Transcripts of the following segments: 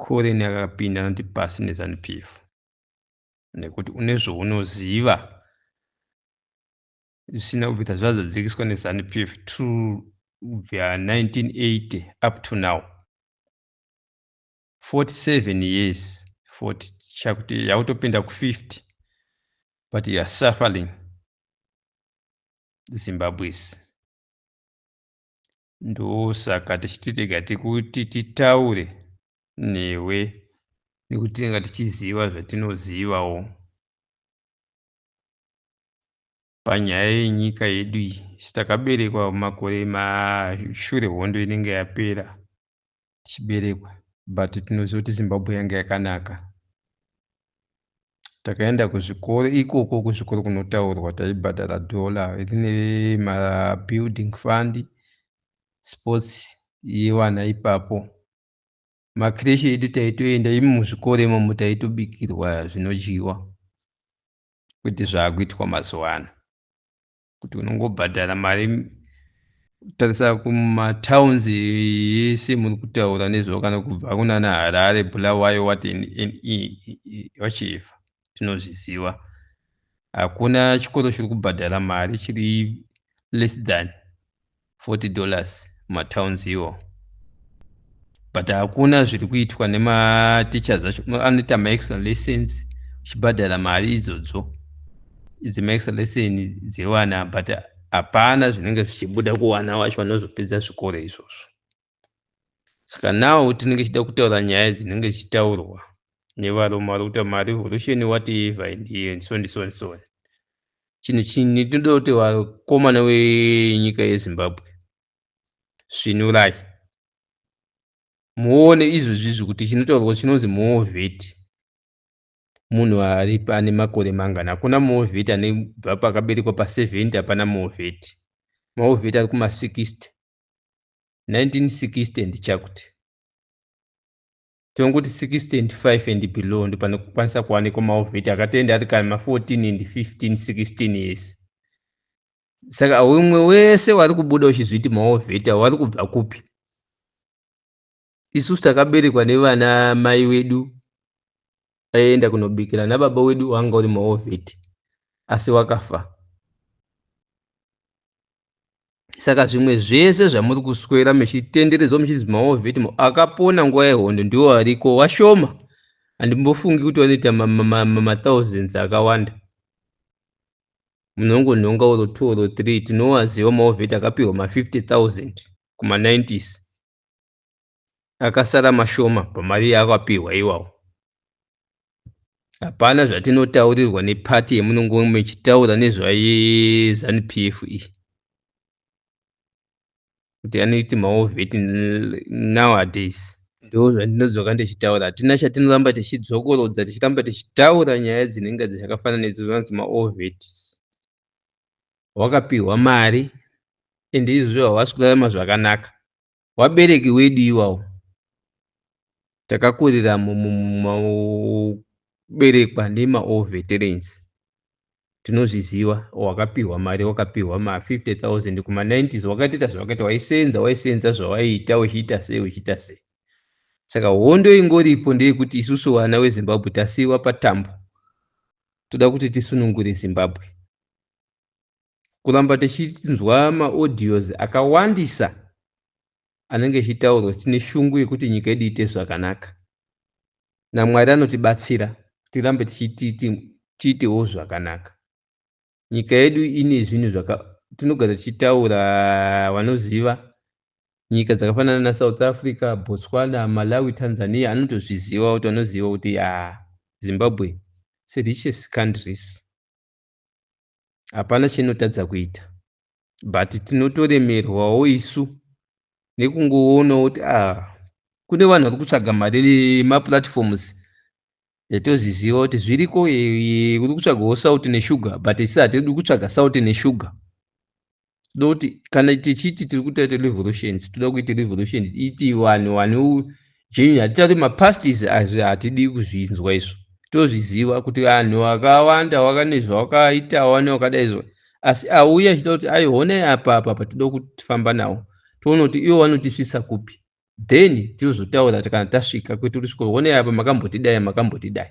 Collen akapinda anoti pasi neZanu PF nekuti une zvaunoziva zvisina kubvira zvazadzikiswa neZanu PF kubva 1980 up to now, 47 years, 40 chakuti yakutopinda ku50, but you are suffering, Zimbabwes. Ndosaka tichiti tega tikuti titaure newe nekuti tinenge tichiziva zvatinozivawo panyaya yenyika yedu iyi. Isu takaberekwa makore mashure hondo inenge yapera tichiberekwa, but tinoziva kuti Zimbabwe yanga yakanaka. Takaenda kuzvikoro ikoko, kuzvikoro kunotaurwa taibhadhara dhola rine mabuilding fund, sports yevana ipapo. Makireshi edu taitoenda imi muzvikoro imomo, taitobikirwa zvinodyiwa, kwete zvaakuitwa mazuva ano kuti unongobhadhara mari. Tarisa kumatowns ese muri kutaura nezvavo, kana kubva kunana Harare, Bulawayo, whatever, tinozviziva. Hakuna chikoro chiri kubhadhara mari chiri less than $40 mumatowns iwawo, but hakuna zviri kuitwa nemateachers acho anoita maextra lessons uchibhadhara mari idzodzo idzi, maextra lesson dzevana, but hapana zvinenge zvichibuda kuvana vacho vanozopedza zvikoro izvozvo. Saka now tinenge tichida kutaura nyaya dzinenge dzichitaurwa nevarume vari kuita marevolution, whatever, and so and so and so on. Chinhu chini tinoda kuti vakomana venyika yeZimbabwe, svinurai muone izvozvizvi kuti chinotaurwa chinonzi muwar vet munhu ari ane makore mangani. Hakuna muwar vet anobva pakaberekwa pa70, hapana muwar vet. Mawar vet ari kuma60, 1960 and chakuti tinongoti 60 and 5 and below ndo panokwanisa kuwanikwa mawar vet akatoenda ari kana ma14 and 15, 16 years. Saka umwe wese wari kubuda uchizviti mawar vet wari kubva kupi? Isusu takaberekwa nevana mai wedu aienda kunobikira nababa wedu wanga uri mawar vet, asi wakafa. Saka zvimwe zvese zvamuri kuswera muchitenderedzwa muchinzi mawar vet, akapona nguva yehondo ndiwo ariko washoma. Handimbofungi kuti vanoita mathousands akawanda. Munongonhonga oro 2 oro 3. Tinowaziva mawar vet akapiwa ma50 000 kuma90s, akasara mashoma pamari yaakapiwa iwawo. Hapana zvatinotaurirwa nepati yemunongo muchitaura nezvayeZanu PF iyi kuti anoiti mawar vet nowadays. Ndo zvandinodzoka ndichitaura, hatina chatinoramba tichidzokorodza, tichiramba tichitaura nyaya dzinenge dzakafanana nedzo zvanzi mawar vets wakapiwa mari ende izvozvo havasi kurarama zvakanaka. Wabereki wedu iwawo takakurira mukuberekwa nemawar veterans, tinozviziva. Wakapiwa mari, wakapiwa ma50 000 kuma90s, wakatoita zvawakaita, waisenza, waisenza zvawaiita, uchiita sei, uchiita sei. Saka hondo ingoripo ndeyekuti isusu vana veZimbabwe tasiyiwa patambo, toda kuti tisunungure Zimbabwe. Kuramba tichinzwa maaudios akawandisa anenge achitaurwa, tine shungu yekuti nyika yedu iite zvakanaka, naMwari anotibatsira tirambe tiitewo zvakanaka. Nyika yedu ine zvinhu zvaka tinogara tichitaura. Vanoziva nyika dzakafanana naSouth Africa, Botswana, Malawi, Tanzania anotozviziva kuti vanoziva kuti a Zimbabwe serichest countries hapana chinotadza kuita, but tinotoremerwawo isu nekungoonawo kuti a kune vanhu vari kutsvaga mari nemaplatforms yatozviziva kuti zviriko, uri kutsvagawo sauti neshuga, but isi hatidi kutsvaga sauti neshuga. Toda kuti kana tichiti tiri kutoita revolutions, toda kuita revolution iti vanhu vane genuine. Hatitauri mapastis azvi, hatidi kuzvinzwa izvo. Tozviziva kuti vanhu vakawanda wakane zvawakaita wane wakadai izvo, asi auya achida kuti ai honai apa apa apa, toda kufamba nawo, toona kuti ivo vanotisvisa kupi. Then tinozotaura kana tasvika kwete kuti sviko onai apa makambotidai, makambotidai,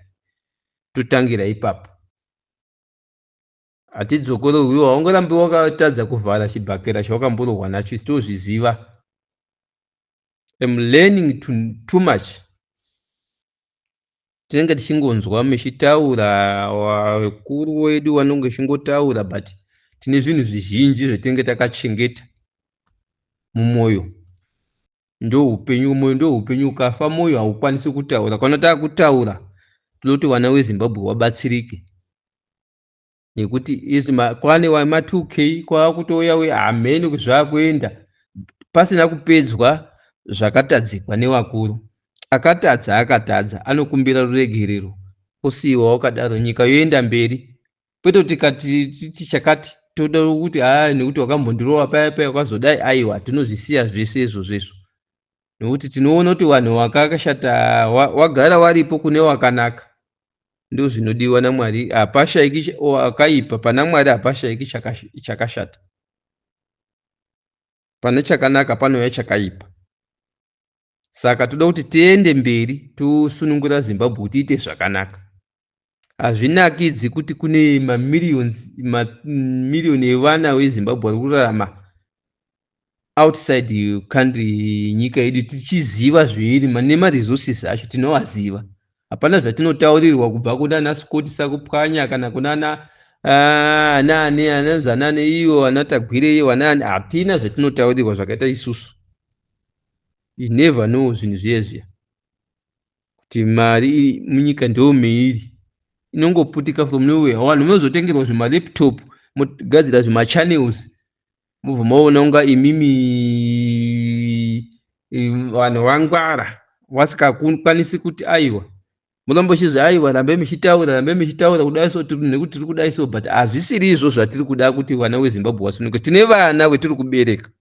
totangira ipapo. Hatidzokororwiwo. Haungarambi wakatadza kuvhara chibhakera chawakamborohwa nacho. Tozviziva. Am learning too much. Tinenge tichingonzwa muchitaura, vakuru wedu vanonge vachingotaura, but tine zvinhu zvizhinji zvatinenge takachengeta mumwoyo. Ndo upenyu, mwoyo ndo upenyu. Ukafa mwoyo haukwanisi kutaura. Kana taakutaura, tinoti vana veZimbabwe vabatsirike, nekuti izvi kwane wema2K kwakutouya hamene zvakuenda pasina kupedzwa zvakatadzikwa nevakuru. Akatadza akatadza, anokumbira ruregerero, osiyiwa wakadaro, nyika yoenda mberi. Kwete kuti kati chakati toda kuti haa, nekuti wakambondirova paya paya wakazodai. Aiwa, tinozvisiya zvese izvozvo izvo, nekuti tinoona kuti vanhu vakakashata wagara waripo kune wakanaka. Ndo zvinodiwa naMwari. Hapashayiki wakaipa pana Mwari, hapashayiki chakashata. Pane chakanaka panouya chakaipa. Saka toda kuti tiende mberi, tosunungura Zimbabwe kuti iite zvakanaka. Hazvinakidzi kuti kune mamillions, mamiliyoni evana veZimbabwe vari kurarama outside country, nyika yedu tichiziva zveiri nemaresources acho tinovaziva. Hapana zvatinotaurirwa kubva kunana Scott Sakupwanya kana kunana anani anonzi anani ivo vana Tagwirei vanani. Hatina zvatinotaurirwa zvakaita isusu. You never know zvinhu zviye zviya kuti mari munyika ndo meiri inongoputika from nowhere. Vanhu munozotengerwa zvimalaptop, mogadzira zvimachannels, mobva maona kunga imimi vanhu vangwara, vasikakwanisi kuti aiwa, munombo chizi aiwa, rambe muchitaura, rambe muchitaura kudai so nekuti tiri kudai so. But hazvisiri izvo zvatiri kuda, kuti vana veZimbabwe vasununguke. Tine vana vetiri kubereka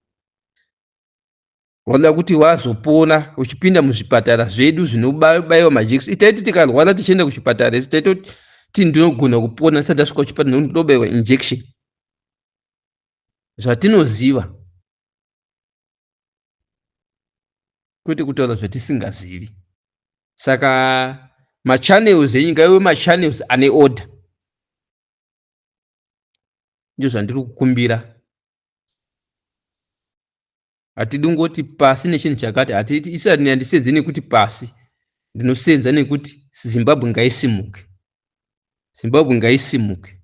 vanoda kuti vazopona uchipinda muzvipatara zvedu zvinobayiwa majekisi. Taiti tikarwara tichienda kuchipatara isu, taitoti ndinogona kupona ndisati ndasvika kuchipatara nekuti ndinobayiwa injection. Zvatinoziva, kwete kutaura zvatisingazivi. Saka machannels enyu ngaive machannels ane order. Ndizvo zvandiri kukumbira. Hatidi kungoti pasi nechinhu chakati. Hatiti isati handisenze nekuti pasi, ndinosenza nekuti Zimbabwe ngaisimuke, Zimbabwe ngaisimuke.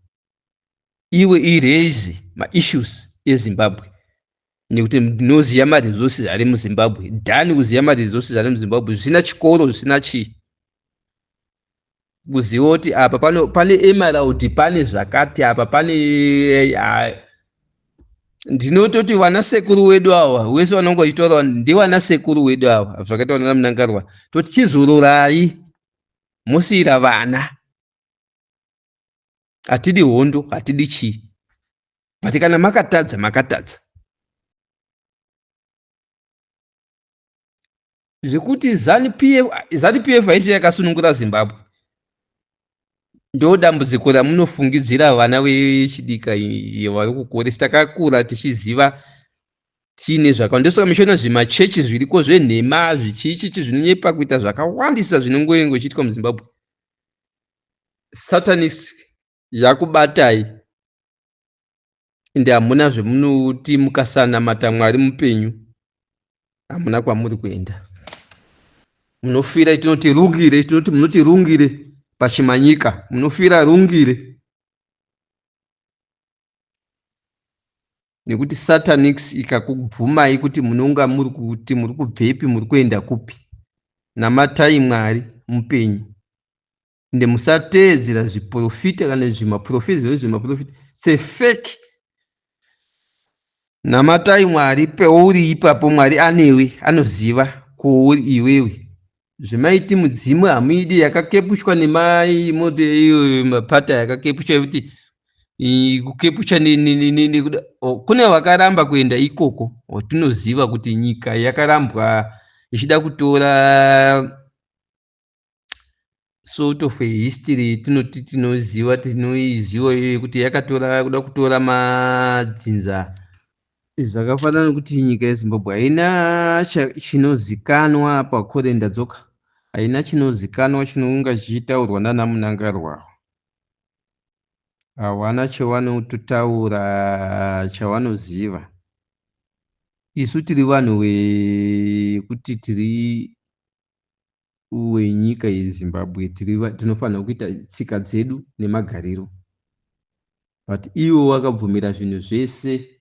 Iwe iraise maissues eZimbabwe, nekuti ndinoziva maresources ari muZimbabwe than kuziva maresources ari muZimbabwe zvisina chikoro, zvisina chii. Kuziva kuti apa pano pane emerald, pane zvakati apa pane. Ndinototi vana sekuru wedu ava wese vanonge vachitaura ndivana sekuru wedu ava, zvakaita vana Mnangagwa, toti chizororai, musiyira vana. Hatidi hondo, hatidi chii, but kana makatadza, makatadza. Zvekuti ZANU PF haisi yakasunungura Zimbabwe, ndo dambudziko ramunofungidzira. Vana vechidika vari kukoresa, takakura tichiziva tiine zvakawanda. Ndosaka muchiona zvimachechi zviriko zvenhema, zvichichichi zvinonyepa kuita zvakawandisa zvinongoengo ichiitwa muZimbabwe. Satanist yakubatai, ende hamuna zvemunoti. Mukasanamata Mwari mupenyu, hamuna kwamuri kuenda, munofira. Tinoti rungire, tinoti munoti rungire pachimanyika, munofira rungire, nekuti satanics ikakubvumai kuti munonga muri kuti muri kubvepi, muri kuenda kupi. Namatai Mwari mupenyu, ende musateedzera zviprofita kana zvimaprofita zvezvimaprofita sefake. Namatai Mwari peuri ipapo. Mwari anewe, anoziva kwouri iwewe. Zvemaiti mudzimu hamuidi yakakepuchwa nemaimoti iyo mapata yakakepuchwa, yekuti kukepucha kune vakaramba kuenda ikoko. Tinoziva kuti nyika yakarambwa ichida kutora sort of a history. Tinoti tinoziva, tinoiziva iyoyo yekuti yakatora kuda kutora madzinza. Zvakafanana nekuti nyika yeZimbabwe haina chinozikanwa pakorenda dzoka, haina chinozikanwa chinonga chichitaurwa nana Mnangagwa. Hawana chavanototaura chavanoziva. Isu tiri vanhu vekuti tiri wenyika yeZimbabwe, tinofanira kuita tsika dzedu nemagariro, but ivo vakabvumira zvinhu zvese.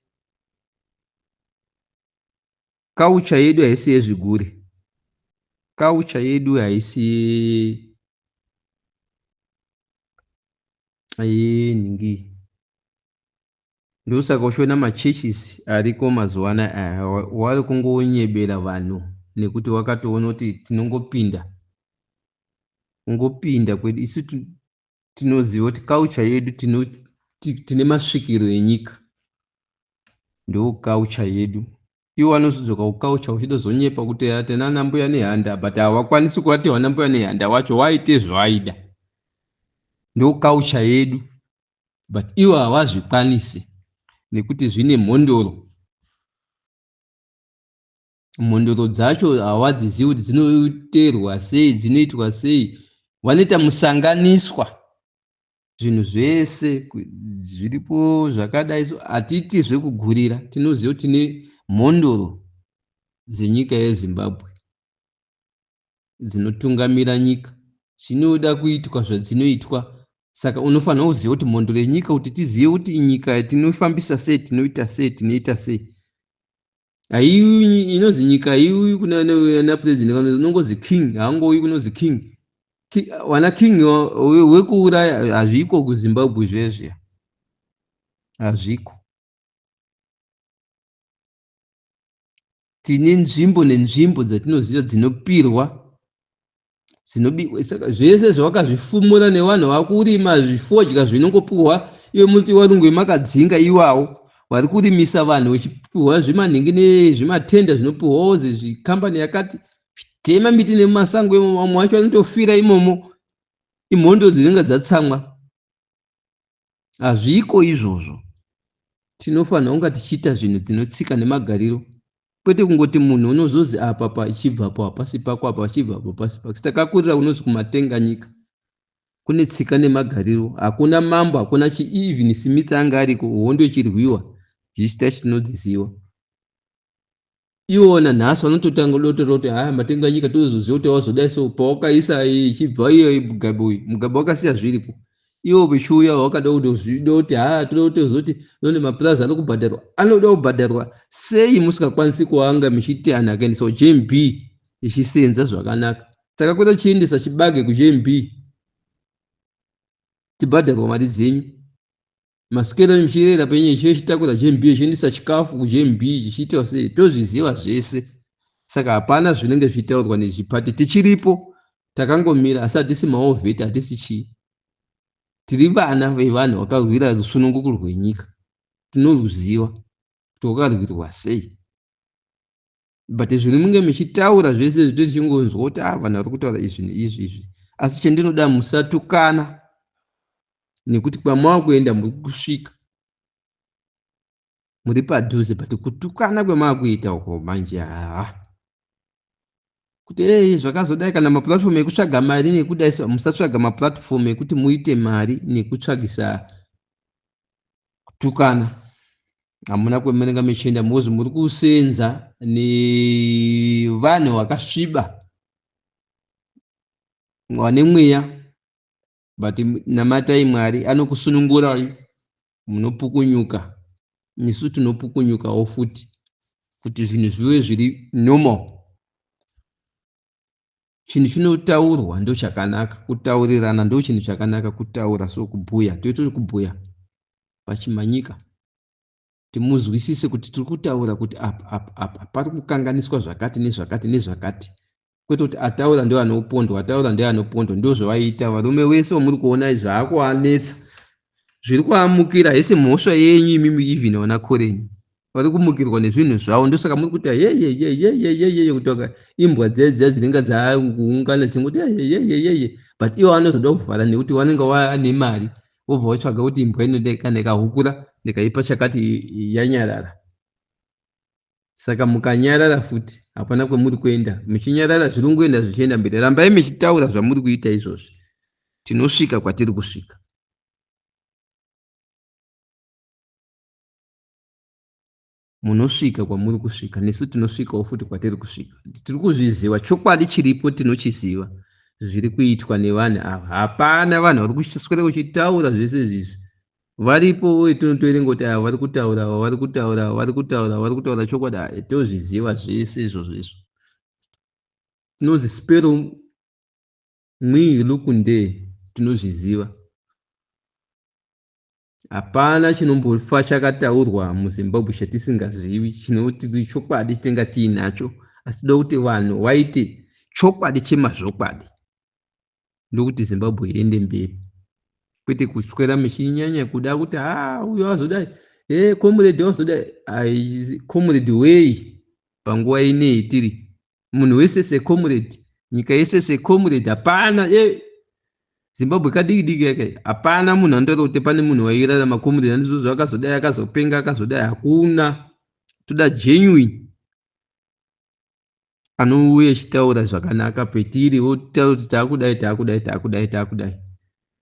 Culture yedu haisi yezvigure, culture yedu haisi yenhingi. Ndosaka uchiona machurches ariko mazuva anaya vari kungonyebera vanhu, nekuti vakatoona kuti tinongopinda kungopinda kwedu isu tinoziva kuti culture yedu tine masvikiro enyika, ndo culture yedu. Ivo vanozodzoka kuculture uchidozonyepa kuti tina mbuya Nehanda, but havakwanisi kuvati vana mbuya Nehanda wacho waite zvaida. Ndo culture yedu, but ivo havazvikwanisi nekuti zvine mhondoro. Mhondoro dzacho havadzizivi kuti dzinoteerwa sei, dzinoitwa sei. Vanoita musanganiswa, zvinhu zvese zviripo zvakadai. So hatiiti zvekugurira, tinoziva kuti tine mhondoro dzenyika yeZimbabwe dzinotungamira nyika, dzinoda kuitwa zvadzinoitwa. Saka unofanira kuziva kuti mhondoro yenyika, kuti tizive kuti nyika tinofambisa sei, tinoita sei, tinoita sei. Haiuyi inonzi nyika, haiuyi kuna president, unongozi king, haangouyi kunozi king. Vana king wekuuraya hazviko kuZimbabwe zvezviya, hazviko. Tine nzvimbo nenzvimbo dzatinoziva dzinopirwa, dzinobikwa. Saka zvese zvavakazvifumura nevanhu vakurima zvifodya zvinongopiwa iwe muti varungu vemakadzinga iwawo vari kurimisa vanhu vachipiwa zvimanhingi nezvimatenda zvinopiwawo zvikambani yakati tema miti nemumasango imomo. Vamwe vacho vanotofira imomo, imhondo dzinenge dzatsamwa. Hazviko izvozvo. Tinofanira kunga tichiita zvinhu dzinotsika nemagariro, kwete kungoti munhu unozozi apa pachibvapo hapasi pako, apa pachibvapo hapasi pako. Takakurira kunozi kumatenga nyika kune tsika nemagariro, hakuna mambo, hakuna chi. Even Smith anga ariko, hondo ichirwiwa, zvichita tinodziziva iwona. Nhasi vanototanga dotora kuti haya matenga nyika, tozoziva kuti wazodai. So pawakaisa ichibva iyo Mugabe, uyu Mugabe wakasiya zviripo, ivo vichiuya wakada kutozvida kuti ha toda kutozoti none mapurazi ari kubhadharwa, anoda kubhadharwa sei musingakwanisi kuanga muchiti anhu akaendeswa kuGMB ichisenza zvakanaka? Takakweta chiendesa chibage kuGMB, tibhadharwa mari dzenyu. Masikero muchirera penye chichitakura GMB, chiendesa chikafu kuGMB, chichiita sei, tozviziva zvese. Saka hapana zvinenge zvichitaurwa nezvipati. Tichiripo takangomira, asi hatisi mawar vet, hatisi chii. Tiri vana vevanhu vakarwira rusununguko rwenyika, tinoruziva kuti rwakarwirwa sei. But zviri munge muchitaura zvese zvito tichingonzwa kuti a vanhu vari kutaura izvi neizvi izvi. Asi chendinoda, musatukana, nekuti kwamava kuenda muri kusvika, muri padhuze. But kutukana kwamava kuita uko manje, haa, kuti ei zvakazodai, kana maplatform ekutsvaga mari nekudai, musatsvaga maplatform ekuti muite mari nekutsvagisa kutukana. Hamuna kwemunenge muchienda, because muri kusenza nevanhu vakasviba vane mweya. But namatai Mwari anokusunungurai, munopukunyuka. Isu tinopukunyukawo futi kuti zvinhu zvive zviri normal. Chinhu chinotaurwa ndo chakanaka, kutaurirana ndo chinhu chakanaka, kutaura. So kubhuya toitoti kubhuya pachimanyika, timuzwisise kuti tiri kutaura kuti apa apa apa pari kukanganiswa zvakati nezvakati nezvakati, kwete kuti ataura ndo anopondwa, ataura ndo anopondwa. Ndo zvavaiita varume wese vamuri kuona zvaakuvanetsa, zviri kuamukira. Hese mhosva yenyu imimi, even vana Koreni vari kumukirwa nezvinhu zvavo. Ndosaka muri kuti yeyeyeyeyeyeye, kuti imbwa dziya dziya dzinenge dzakuungana dzingoti yeyeyeyeye, but ivo vanozoda kuvhara nekuti vanenge vane mari, vobva vatsvaga kuti imbwa ino kana ikahukura ndikaipa chakati yanyarara. Saka mukanyarara futi hapana kwemuri kuenda. Muchinyarara zviri kungoenda zvichienda mberi. Rambai muchitaura zvamuri kuita izvozvi. Tinosvika kwatiri kusvika. Munosvika kwamuri kusvika nesu tinosvikawo futi kwatiri kusvika. Tiri kuzviziva chokwadi chiripo tinochiziva zviri kuitwa nevanhu ava. Hapana vanhu vari kuswera kuchitaura zvese izvizvi. Varipo uye tinotoerenga kuti ava vari kutaura ava vari kutaura ava vari kutaura vari kutaura chokwadi aya tozviziva zvese izvozvo izvo. Tinozi spero mwii lukunde tinozviziva. Hapana chinombofa chakataurwa muZimbabwe chatisingazivi chinoti chokwadi tinga tiinacho asi toda kuti vanhu vaite chokwadi chemazvokwadi ndokuti Zimbabwe iende mberi kwete kuswera muchinyanya kuda kuti ha uyo azodai e comrade wazodai comrade wei panguva ineyi tiri munhu wese secomrade nyika yese secomrade hapana e Zimbabwe kadiki diki yaka hapana munhu anotaura kuti pane munhu wairarama comrade andizvozvo akazodai akazopenga akazodai hakuna toda genuine anouya echitaura zvakanaka petiri otaura kuti taakudai taakudai taakudai taakudai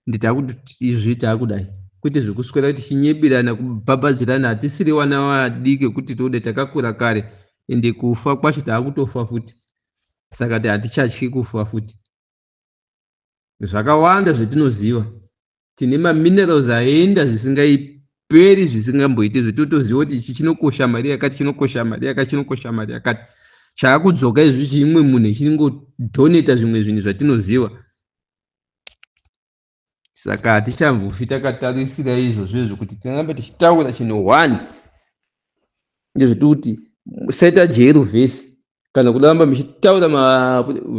ende taakuti izvi taakudai kwete zvekuswera tichinyebirana kubhabhadzirana hatisiri vana vadiki ekuti tode takakura kare ende kufa kwacho taakutofa futi saka ti hatichatyi kufa futi Zvakawanda zvetinoziva. Tine maminerals aenda zvisingaiperi zvisingamboiti zvetotoziva kuti ichi chinokosha mari yakati chinokosha mari yakati chinokosha mari yakati. Chaakudzoka izvi chimwe munhu echingodonata zvimwe zvinhu zvatinoziva. Saka hatichambofi takatarisira izvozvo izvo kuti tirambe tichitaura chinhu one ndezvekuti musaita jeru vhesi kana kuramba muchitaura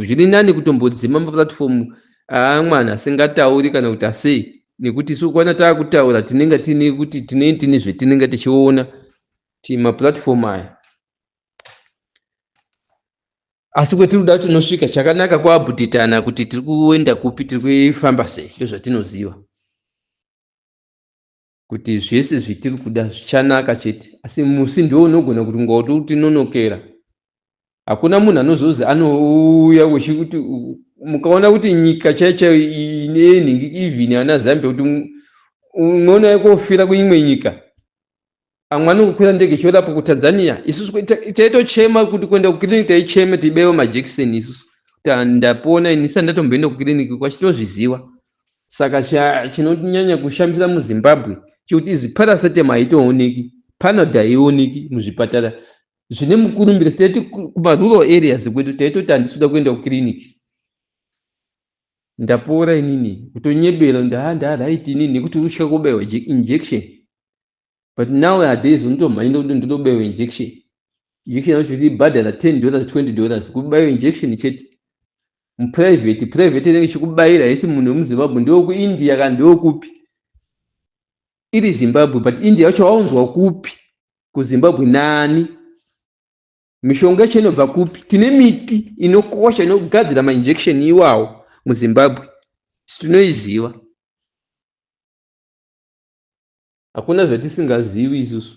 zviri nani kutombodzima maplatform aamwana asingatauri kana kuti asei nekuti isu kwana taakutaura tinenge tine kuti tine tine zvetinenge tichiona ti maplatform aya asi kwetiri kuda tinosvika chakanaka kuabhudhitana kuti tiri kuenda kupi tiri kufamba sei ndozvatinoziva kuti zvese zvitiri kuda zvichanaka chete asi musi ndiwo unogona kuti ungaototinonokera hakuna munhu anozozi anouya wechikuti mukaona kuti nyika chaiyo chaiyo ine nhingi even ana zambia kuti unoona kofira kuimwe nyika amwe anokukwira ndege chiorapwa kutanzania isusu taitochema kuti kuenda kukiriniki taichema tibaiwe majekiseni isusu kuti ndapona ini sati ndatomboenda kukiriniki kwachitozviziva saka chinonyanya kushambira muzimbabwe chekuti izvi paracetamol haitooneki panod haioneki muzvipatara zvine mukurumbira taiti kumarural areas kwedu taitoti handisi kuda kuenda kukiriniki ndapora inini kutonyebera ndaa ndaright inini nekuti urikutya kubaiwa injection but nowadays unotomhanyira kuti ndinobaiwa injection injection yacho ibhadhara 10 dollars 20 dollars kubaiwa injection chete muprivate private inenge ichikubayira haisi munhu wemuzimbabwe ndewekuindia kana ndewekupi iri zimbabwe but india yacho waunzwa kupi kuzimbabwe nani mishonga yacho inobva kupi tine miti inokosha inogadzira mainjection iwawo muzimbabwe tinoiziva hakuna zvatisingazivi isusu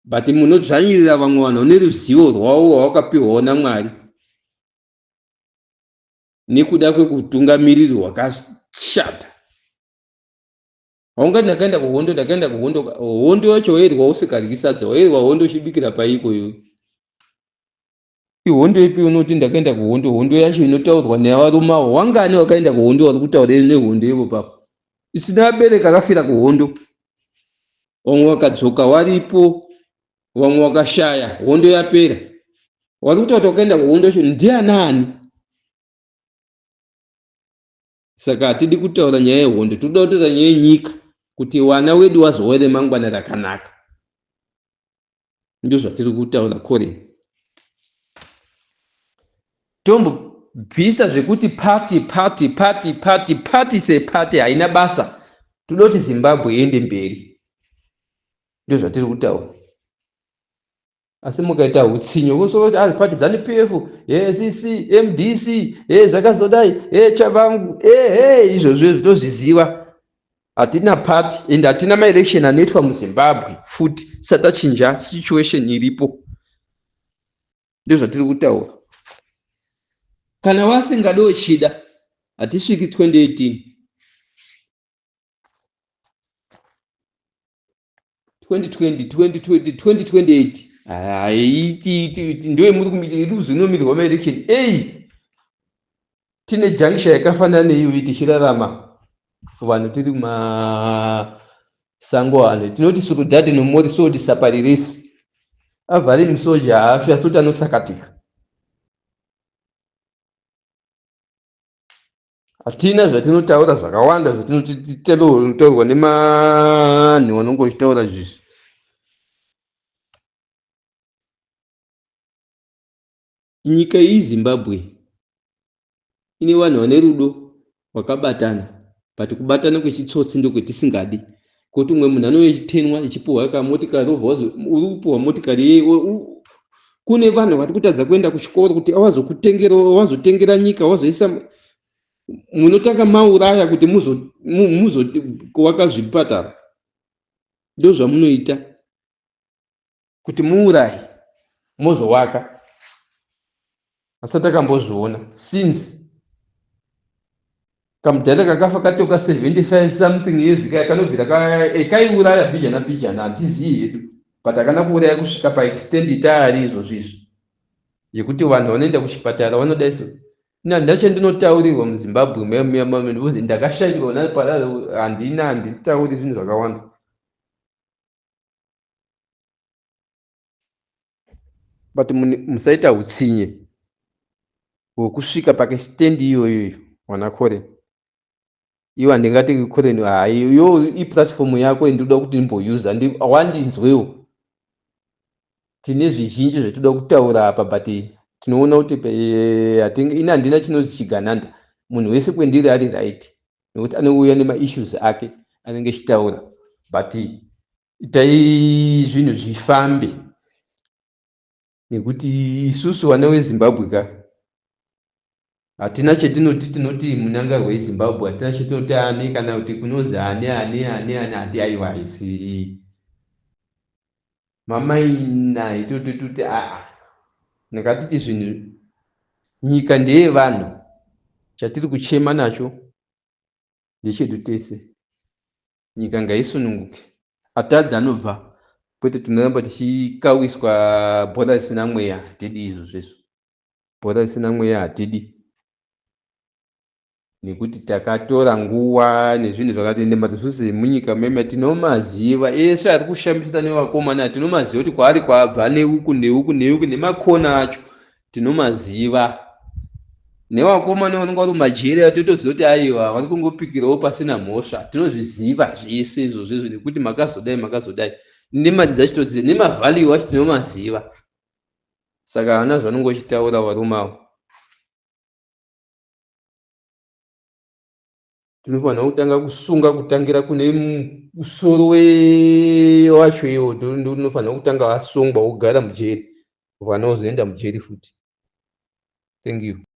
but munodzvanyirira vamwe vanhu vane ruzivo rwavo rwavakapiwawo namwari nekuda kwekutungamiriri hwakashata haungati ndakaenda kuhondo ndakaenda kuhondo hondo yacho wairwa usikaryi sadza wairwa hondo uchibikira paiko iwe Ihondo ipi unoti ndakaenda kuhondo? Hondo yacho inotaurwa nevarume avo wangani wakaenda kuhondo vari kutaura nehondo ivo papo isina vabereki akafira kuhondo vamwe vakadzoka waripo vamwe wakashaya hondo yapera wari kutaura kuti wakaenda kuhondo yacho ndianaani saka hatidi kutaura nyaya yehondo tinoda kutaura nyaya yenyika kuti wana wedu wazova remangwana rakanaka ndozvatiri kutaura Colin tombobvisa zvekuti party party party party party separty haina basa toda kuti zimbabwe iende mberi ndozvatiri kutaura asi mukaita utsinye vosoti ah, party zanu p f cc mdc e zvakazodai e chavangu ehe izvozvo izvi tozviziva. Hatina party and hatina maelection anoitwa muZimbabwe futi tisati tachinja situation iripo. Ndozvatiri kutaura. Kana vasingade uchida hatisviki 2018. 2020 2020 2028 haiiti ndoyemuri iri kuzonomirwa maelection ei tine junction yakafanana neiyoyi tichirarama vanhu tiri kumasango ano tinoti surudhati nomori soti sapariresi avhari musoja haafi asi kuti anotsakatika. Hatina zvatinotaura zvakawanda zvatinotaurwa nemanhu vanonge vachitaura zvizvi. Nyika iyi Zimbabwe ine vanhu vane rudo vakabatana but kubatana kwechitsotsi ndokwetisingadi kuti umwe munhu anouya echitenwa echipuhwa kamotikari obva uri kupuhwa motikari yei kune vanhu vari kutadza kuenda kuchikoro kuti awazokutengera wazotengera nyika wazoisa munotanga mauraya kuti muzowaka zvipatara ndozvamunoita kuti muuraye mozowaka asati akambozviona since kamudhara kakafa katoka 75 something years kaya kanobvira kaiuraya bhijana bhijana hatizii hedu but akana kuuraya kusvika paextend itaari izvozvo izvi yekuti vanhu vanoenda kuchipatara vanoda iso ndacho ndinotaurirwa muZimbabwe muya ndakashairwa handina handitauri zvinhu zvakawanda. But musaita hutsinye hwekusvika pakestand iyoyo iyo wana Koren. Iwo handingati Koren hayi iyo iplatform yako ndinoda kuti ndimboyuza wandinzwewo. Tine zvizhinji zvatinoda kutaura apa but tinoona kuti ini handina chinozi chigananda. Munhu wese kwendiri ari right nekuti anouya nemaissues ake anenge achitaura but itai zvinhu zvifambe nekuti isusu vana veZimbabwe ka hatina chetinoti tinoti munangarwa yeZimbabwe hatina chetinoti ani kana kuti kunonzi ani ani ani ani hati aiwa haisi mamaina itototi aa ndakatiti zvinhu nyika ndeyevanhu chatiri kuchema nacho ndechedu tese. Nyika ngaisununguke. Atadza anobva kwete tinoramba tichikawiswa bhora risina mweya hatidi izvozvo izvo. Bhora risina mweya hatidi nekuti takatora nguva nezvinhu zvakati ende maresources emunyika meme tinomaziva ese ari kushambisira nevakomana tinomaziva kuti kwaari kwaabva neuku neuku neuku nemakona acho tinomaziva nevakomana vanenge vari mumajeri ayo totoziva kuti aiwa vari kungopikirawo pasina mhosva tinozviziva zvese izvozvo izvo nekuti makazodai makazodai nemari dzacho todziziva nemavhalue acho tinomaziva saka hana zvanonge uchitaura varume avo tinofanira kutanga kusunga kutangira kune musoro wacho iwo unofanira kutanga wasungwa wogara mujeri vana wozoenda mujeri futi thank you.